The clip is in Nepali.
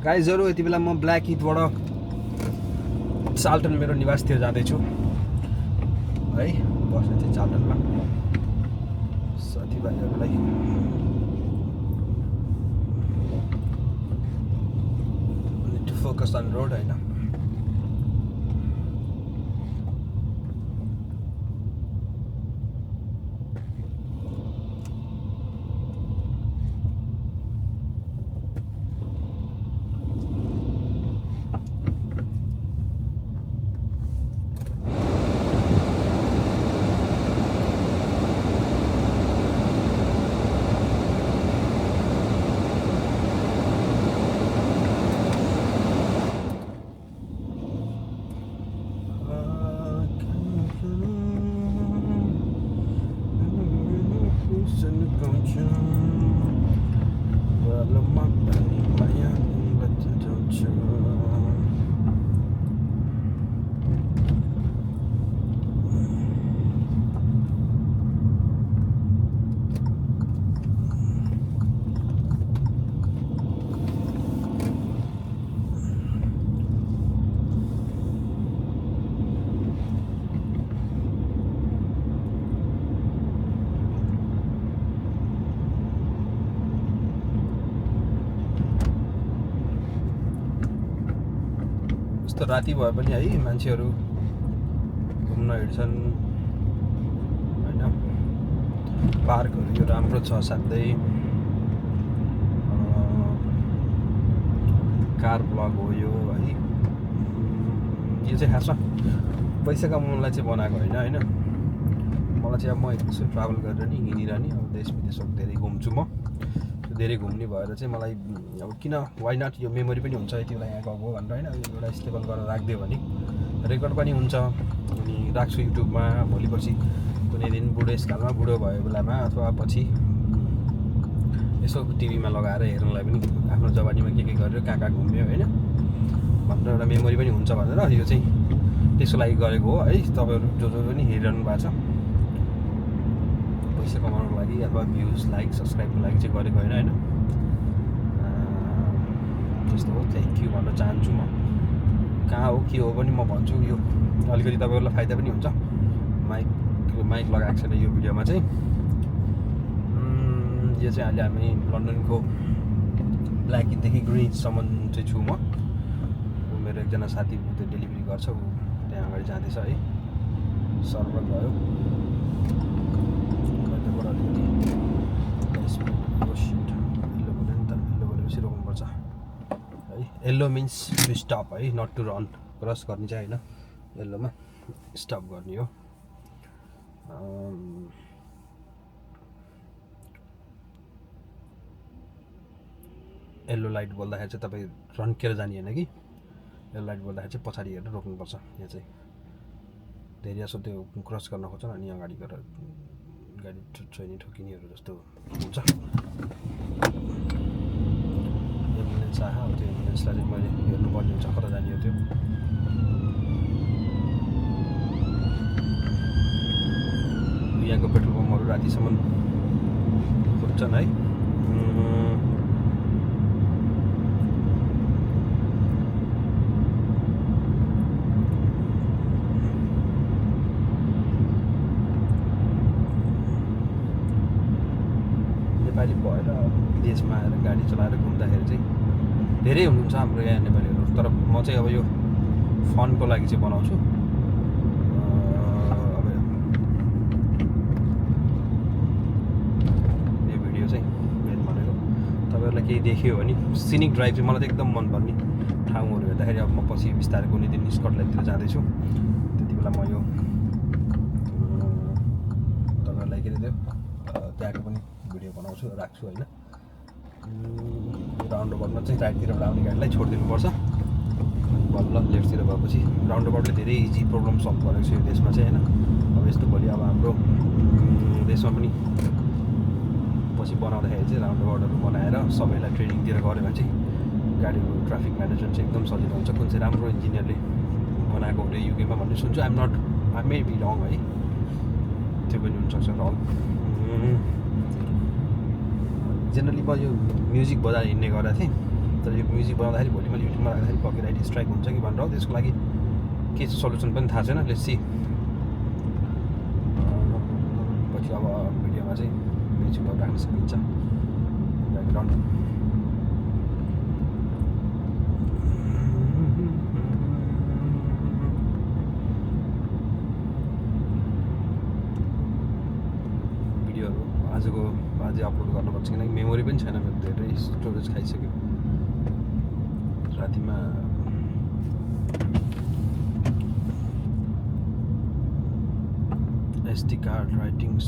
गाइजहरू यति बेला म ब्ल्याक हिथबाट चाल्टन मेरो निवासतिर जाँदैछु है। बस्ने चाहिँ चाल्टनमा साथीभाइहरूलाई टु फोकस अन रोड होइन। यस्तो राति भए पनि है मान्छेहरू घुम्न हिँड्छन् होइन। पार्कहरू यो राम्रो छ साथै कार ब्लग हो यो है। यो चाहिँ खासमा पैसा कमाउनलाई चाहिँ बनाएको होइन होइन। मलाई चाहिँ अब म यसो ट्राभल गरेर नि हिँडिरहने अब देश विदेशको धेरै घुम्छु म। धेरै घुम्ने भएर चाहिँ मलाई अब किन वाइ नट यो मेमोरी पनि हुन्छ यति बेला यहाँ गएको भनेर होइन। एउटा स्टेबल गरेर राखिदियो भने रेकर्ड पनि हुन्छ अनि राख्छु युट्युबमा। भोलि पर्सि कुनै दिन बुढेसकालमा बुढो भयो बेलामा अथवा पछि यसो टिभीमा लगाएर हेर्नलाई पनि आफ्नो जवानीमा के गरेर कहाँ घुम्यो होइन भनेर एउटा मेमोरी पनि हुन्छ भनेर यो चाहिँ त्यसको लागि गरेको हो है। तपाईँहरू जो पनि हेरिरहनु भएको छ पैसा कमाउनको लागि अथवा भ्युज लाइक सब्सक्राइबको लागि चाहिँ गरेको होइन होइन। त्यस्तो हो। थ्याङ्क यू भन्न चाहन्छु म। कहाँ हो के हो पनि म भन्छु। यो अलिकति तपाईँहरूलाई फाइदा पनि हुन्छ। माइक लगाएको छैन यो भिडियोमा चाहिँ। यो चाहिँ अहिले हामी लन्डनको ब्ल्याक हिथदेखि ग्रिन्ससम्म चाहिँ छु म। मेरो एकजना साथी त्यो डेलिभरी गर्छ ऊ त्यहाँ अगाडि जाँदैछ है। सर्भर भयो रोक्नुपर्छ है। येल्लो मिन्स टु स्टप है नट टु रन। क्रस गर्ने चाहिँ होइन येल्लोमा स्टप गर्ने हो। येल्लो लाइट बोल्दाखेरि चाहिँ तपाईँ रन्केर जाने होइन कि येल्लो लाइट बोल्दाखेरि चाहिँ पछाडि हेरेर रोक्नुपर्छ। यहाँ चाहिँ धेरै जसो त्यो क्रस गर्न खोज्छन् अनि अगाडि गएर गाडी छोइने ठोकिनेहरू जस्तो हुन्छ। एम्बुलेन्स आयो त्यो एम्बुलेन्सलाई चाहिँ मैले हेर्नुपर्ने हुन्छ कता जाने हो त्यो। यहाँको पेट्रोल पम्पहरू रातिसम्म खोज्छन् है। नेपाली भएर विदेशमा आएर गाडी चलाएर घुम्दाखेरि चाहिँ धेरै हुनुहुन्छ हाम्रो यहाँ नेपालीहरू। तर म चाहिँ अब यो फनको लागि चाहिँ बनाउँछु। अब यो भिडियो चाहिँ मेरो भनेको तपाईँहरूलाई केही देख्यो भने सिनिक ड्राइभ चाहिँ मलाई चाहिँ एकदम मनपर्ने ठाउँहरू हेर्दाखेरि अब म पछि बिस्तारै कुनै दिन स्कटल्यान्डतिर जाँदैछु त्यति बेला म यो तपाईँहरूलाई के अरे त्यहाँको पनि भिडियो बनाउँछु राख्छु होइन। राउन्ड अबाउटमा चाहिँ राइटतिरबाट आउने गाडीलाई छोडिदिनुपर्छ। बल्ल लेफ्टतिर गएपछि राउन्ड अबाउटले धेरै इजी प्रब्लम सल्भ गरेको छ यो देशमा चाहिँ होइन। अब यस्तो भोलि अब हाम्रो देशमा पनि पछि बनाउँदाखेरि चाहिँ राउन्ड अबाउटहरू बनाएर सबैलाई ट्रेनिङतिर गऱ्यो भने चाहिँ गाडीको ट्राफिक म्यानेजमेन्ट चाहिँ एकदम सजिलो हुन्छ। कुन चाहिँ राम्रो इन्जिनियरले बनाएको अरे युकेमा भन्ने सुन्छु। आइ मे बी रङ है त्यो पनि हुनसक्छ रङ। जेनरली म यो म्युजिक बजार हिँड्ने गरेको थिएँ तर यो म्युजिक बनाउँदाखेरि भोलि मैले युट्युबमा राख्दाखेरि कपिराइट स्ट्राइक हुन्छ कि भनेर त्यसको लागि के सल्युसन पनि थाहा छैन लेट्स सी पछि अब भिडियोमा चाहिँ म्युजिकहरू राख्न सकिन्छ ब्याकग्राउन्ड अझै अपलोड गर्नुपर्छ किनकि मेमोरी पनि छैन मेरो धेरै स्टोरेज खाइसक्यो रातिमा SD कार्ड राइटिङ